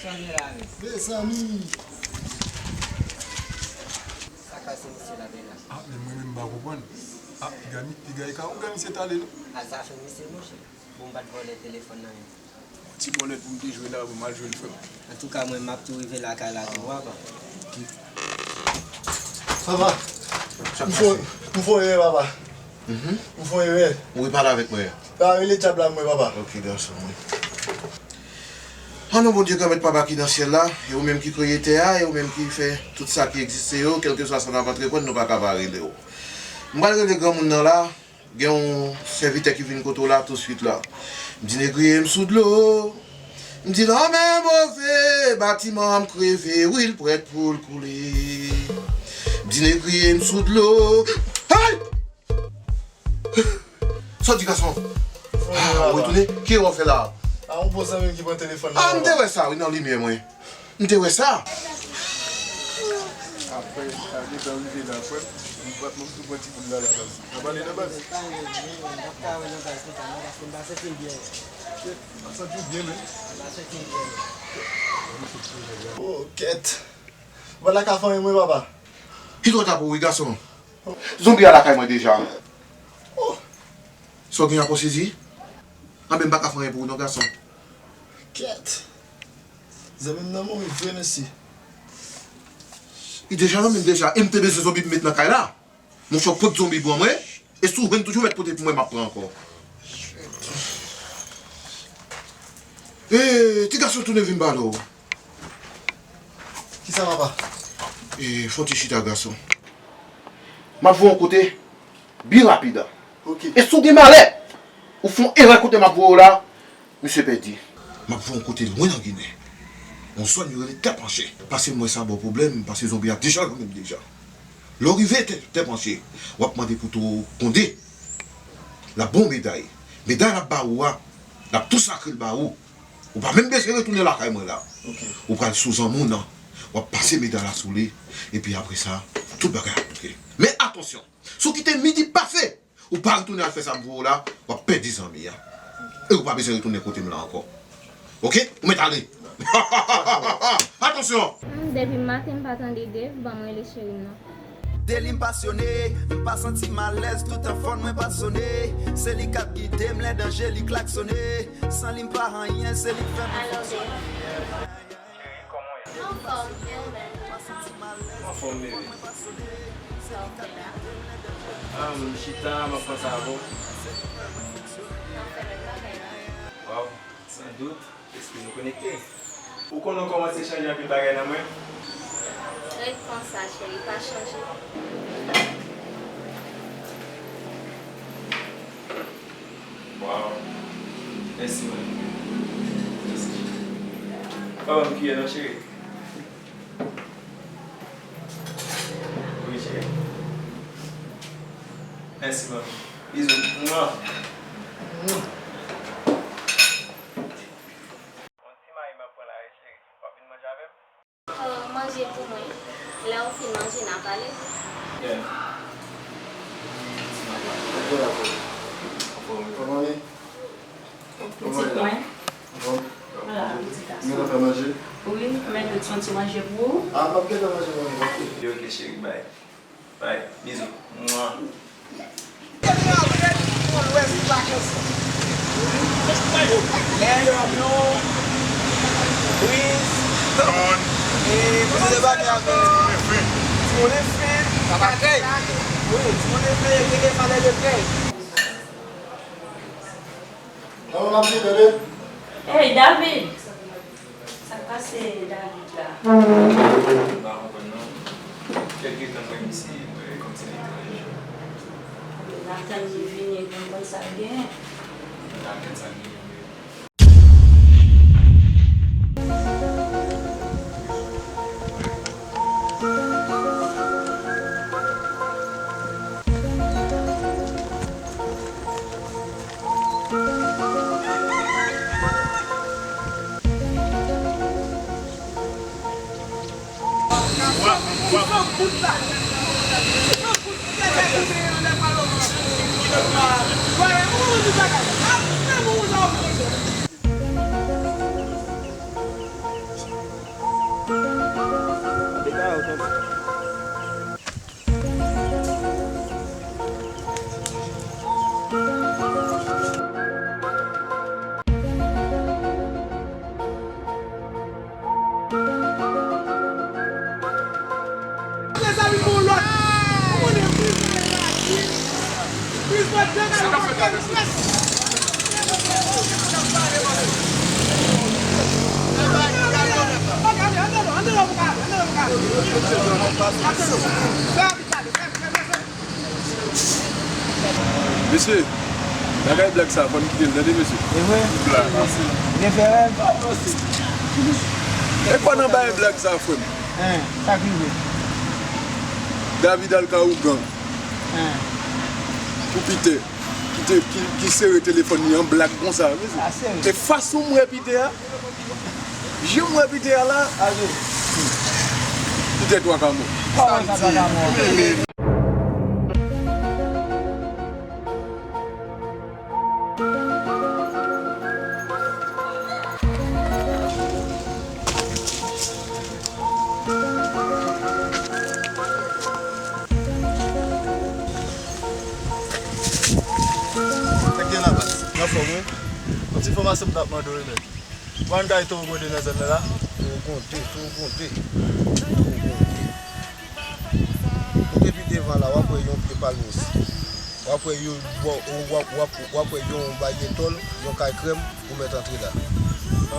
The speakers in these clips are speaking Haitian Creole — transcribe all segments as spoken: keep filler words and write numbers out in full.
Mezanmi! Sa k pase misye la menm la? Ah, men mwen menm m pa konprann. Ah, piga mi, piga e ka, ou gade misye t ale non. A zafè misye monchè. Bon, m pa t vòlè telefòn nan menm. Ti bòlèt pou m te jwe la, bon, m al jwe l, frè m. Antouka, mwen, m ap tou rive lakay la tou, papa. Papa, m fè, m fè erè, papa. M fè erè. Ou repale avèk mwen. Pa rele dyab la, mwen, papa. Ok, gason mwen. An non, Bondye, Granmèt papa ki nan syèl la, e ou menm ki kreye tè a, e ou menm ki fè tout sa ki egziste yo, kèlkeswa sa n ap antreprann, nou pa ka pa rele w. M pral rele granmoun nan la. Gen yon sèvitè ki vin kote w la touswit la. M di negriye m sou dlo. M di lanmè move, batiman m kreve, wi l prèt pou l koule. M di negriye m sou dlo. Hey! Sa w di gason? Ah, ou retounen? Ki erè w fè la? A, yon bon zanmi m ki pran telefòn nan. Ah, m te wè sa wi nan limyè mwen. M te wè sa. Apre, sa gentan rive la, frè m. M pran, m tou pran ti boul la, la, baz. N ap ale nan baz. M ap santi w byen, men. Oh, kèt. Ou pa t la ka fè anyen, mwen, papa. Li twò ta pou ou, wi, gason. Zonbi a lakay mwen deja. Oh. Sa w gen a posezi? Anben, m pa ka fè anyen pou ou non, gason. Kèt. Zanmi m nan mouri vre, mesye. Li deja nan men m deja. E m te bezwen zonbi pou m met nan kay la. Monchè, w pot zonbi pou mwen. E si w jwenn toujou mèt pote pou mwen, m ap pran ankò. E, ti gason tounen vin pale w. Kisa, papa? E, fè yon ti chita, gason. M ap voye w yon kote byen rapid. Ok. E si w gen malè, ou fè yon erè kote m ap voye w la, misye pèdi. M ap voye w yon kote lwen nan Ginen. Yon zòn yo rele Tè Panche. Pase m wè sa ba w pwoblèm, pase zonbi a deja nan men m deja. Lè w rive Tè, Tè Panche, w ap mande pou Toro Konde. L ap ba w meday. Meday l ap ba ou a, l ap tou sakre l ba ou. Ou pa menm bezwen retounen lakay mwen la. Ok. Ou pral sou zanmi w nan. W ap pase meday la sou li. Epi apre sa, tout bagay ap oke. Men atansyon, si w kite midi pase, ou pa retounen al fè sa m voye w la, w ap pèdi zanmi a. E ou pa bezwen retounen kote m la ankò. Oke? Ou mèt ale. Atansyon! Hmm, depi maten m pa tande Dave, ban m rele cheri m nan. De li m pasyone, m pa santi m alèz, tout an fòn mwen pa sone. Se li k ap gide m lè danje li klaksone. San li m pa anyen, se li k fè m fonksyone. Cheri, kòman w ye? Anfòm, e ou menm? Anfòm, bebe. Sa w fè la? Ah, m chita, m ap panse avè w. N ap fè menm bagay la. Waw, san dout, lespri nou konekte. Ou konnen w kòmanse chanje anpil bagay nan mwen. Ret konsa, cheri, pa chanje. Waw. Mèsi, man. Mèsi, cheri. Pa ban m kiyè non, cheri. Wi, cheri. Mèsi, man. Bizou. Mwa. Yon ti mayi m ap pran la, wi, cheri. W ap vin manje avè m? Euh, manje pou mwen. Lè w fin manje, n a pale. Yeah. Ok, dakò. Anfòm, wi. Kòman w ye? Pitit mwen. Anfòm? Ala, pitit gason. Ou gentan fè manje? Wi, mwen gentan fè ti manje pou ou. Ah, m ap gentan manje mwen menm, ok. Ok, ok, cheri, bye. Bye. Bizou. Mwa. Hey, David! Sa k pase David la? M pa konprann non. Kèlke tan m wè misye, m wè kòmsi l etranj. N ap tann li vini pou n konn sa k genyen. N ap tann sa k genyen vre. Mesye, bagay blag sa, fò n kite l, tande, mesye. E vre? Blag. Gen fè rèv? E kwa nan bagay blag sa, frè m? Hein, sa k rive? David al ka ougan. Hein. Pou Pite, ki te, ki, ki sere telefòn li an blag konsa, mesye. Sa sere. E fason m wè Pite a, je m wè Pite a la, aje. Pite twa ka mò. Kòman sa twa ka mò? Sa k gen la, baz? Anfòm, wi. Yon ti enfòmasyon m t ap mande w, wi, men. Ou konn kay Towo Konte nan zòn nan la? Towo Konte, Towo Konte, Towo Konte. Ou te pi devan la, w ap wè yon pye palmis. W ap wè yon, w ap, w ap, w ap, w ap wè yon bay etòl, yon kay krèm, ou mèt antre la.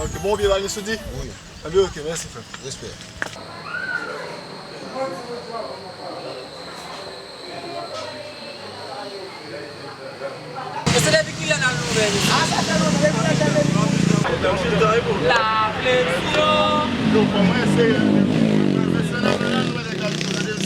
Ok, bon pye palmis ou di? Wi. Anben, ok, mèsi, frè. Respè. E se depi kilè n al louvè li? A, sa fè lontan, depi nan jan de... La fleksyon. Yo, fò mwen eseye. Pwofesyonèl nan la, nou wè nèg la, nou wè nèg la.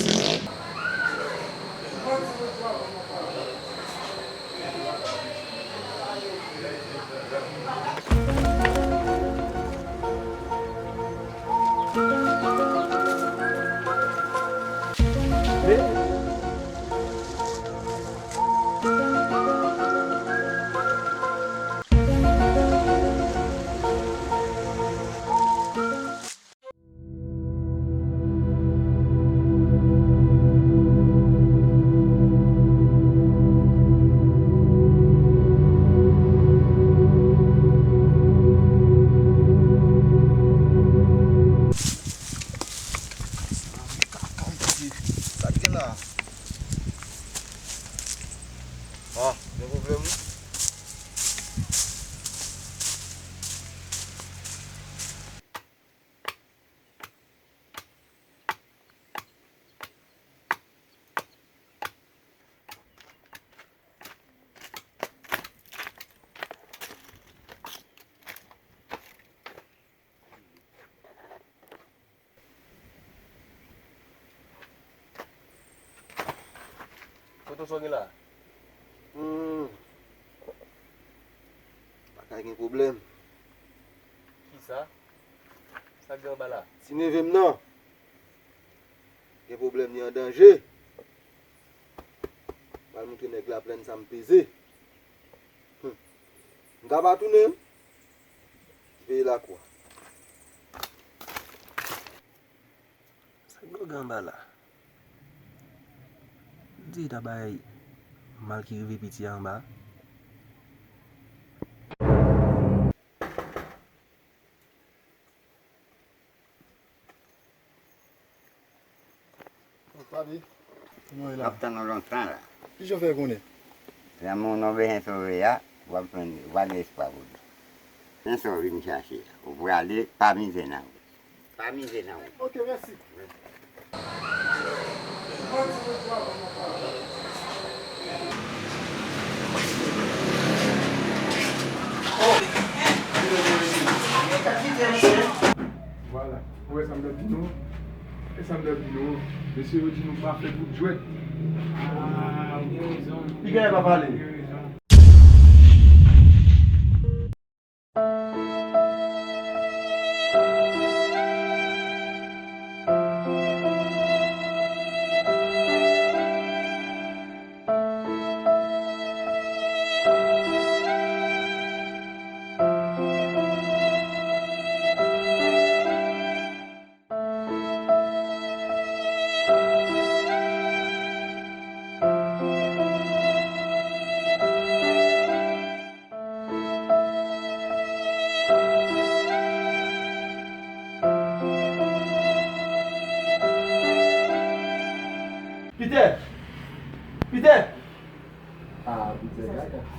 Sa k gen la? Ah, gen pwoblèm wi. Tonton, sa w gen la? Hmm. Pa ka gen pwoblèm. Kisa? Sa k gen anba la? Ti neve m nan. Gen pwoblèm, li an danje. Pral montre nèg Laplèn sa m peze. Hmm. M ka pa tounen. Veye lakwa. Sa k gen anba la? Di ta bay mal ki rive piti a anba. Papi, kòman w ye la? M ap tann ou lontan la. Kijan w fè konnen? Lanmou nou bezwen sove a, w ap jwenn li, w pa gen espwa pou li. Men sa w vin chache a. Ou prale, pa mize nan wout. Pa mize nan wout. Ok, mèsi. Vwala. Ou wè sa m t ap di nou? E sa m t ap di nou? Mesye yo di nou pa fè bout jwèt. Ah, ou gen rezon. Piga e pa pale. Ou gen rezon.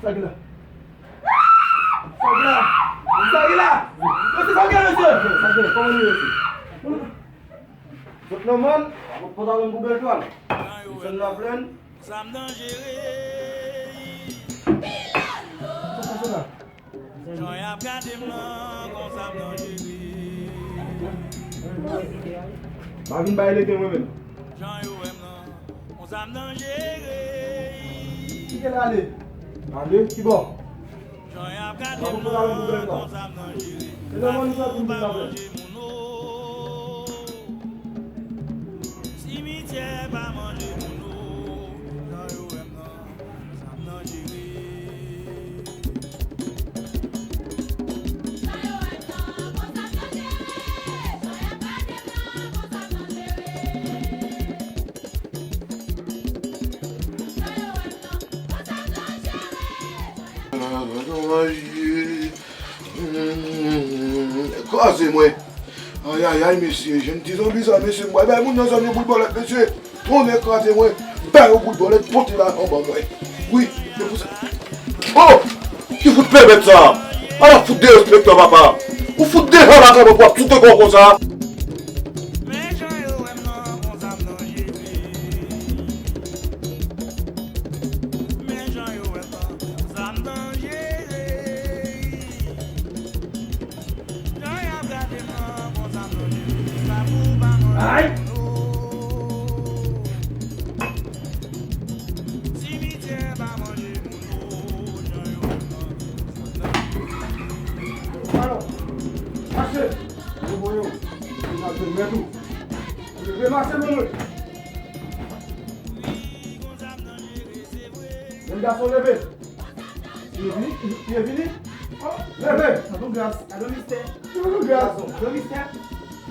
Sa ki la? Sa ki la? Sa ki la? Mesye, sa ki la, mesye? Sa ki la? Kòman nou ye, mesye? Zòt nan mòn, pantalon pou bèl twal. Desann nan plèn. Sa k pase la? Jan y ap gade m nan, konsa m danjere. Pa vin bay legen mwen menm. Jan yo wè m nan, konsa m danjere. Kite l ale. Ale, ki bò? Jan y ap gade m nan, konsa m danjere. Sa pou pa manje moun, o. Simityè pa manje moun, o. Jan yo wè m nan, konsa m danjere. Kraze mwen. Ayayay, mesye, jèn ti zanmi sa, mesye, m pral bay moun nan zòn yo boul bòlèt, mesye. Tonnè kraze mwen. Bay yo boul bòlèt, pote lajan ban mwen. Wi, se pou sa. Oh! Ki fout pèmèt sa? Ala fout derespektan, papa. Ou fout deja lakay mwen pou ap soute kò w konsa. Men jan yo wè m nan, konsa m danjere. Men jan yo wè m nan, konsa m danjere. Jan y ap gade m nan, konsa m danjere. Sa pou pa manje moun, o. Simityè pa manje moun, o. Jan yo wè m nan, konsa m danjere. Alò, mache. Yo voye w. Yo voye w. Leve, mache, ban mwen. Jèn gason, leve. Li vini, li vini. Oh, leve. Gadon gras, gadon mistè. Gadon gras. Gadon mistè.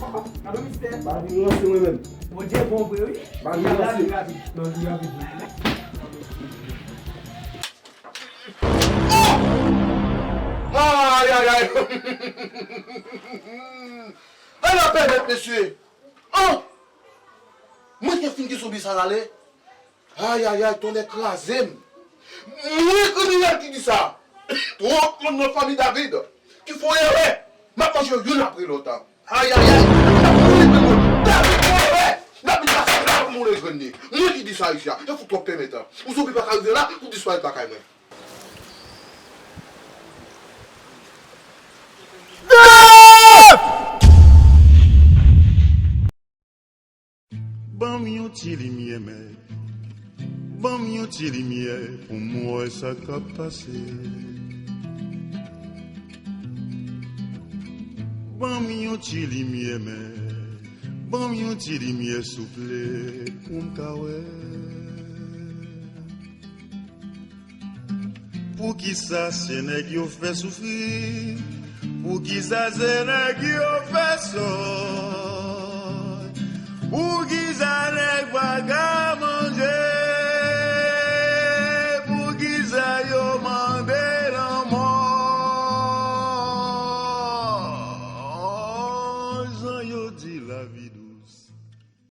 Oh, gadon mistè. Pa vin ranse mwen menm. Bondye bon vre, wi. Pa vin ranse. Li rapid, rapid. Non, li rapid, wi. Oh! Ay, ay, ay. Ala pèmèt, mesye. Oh! Mwen te fin ki zonbi sa rale. Ay, ay, ay, tonnè kraze m. Mwen kriminèl ki di sa. Twòp moun nan fanmi David ki fè erè. M ap manje yo youn apre lòt. Ay, ay, ay. David fè erè. David pase la pou moun jwenn li. Mwen ki di sa isi a. E fout twòp pèmèt. Yon zonbi pa ka rive la pou disparèt lakay mwen. Ban m yon ti limyè, mèt. Ban m yon ti limyè pou m wè sa k ap pase. Ban m yon ti limyè, mèt. Ban m yon ti limyè, souple, pou m ka wè. Poukisa se nèg yo fè soufri? Poukisa se nèg yo fè sòt? Poukisa nèg pa ka manje? Poukisa yo mande lanmò? Jan yo di lavi dou.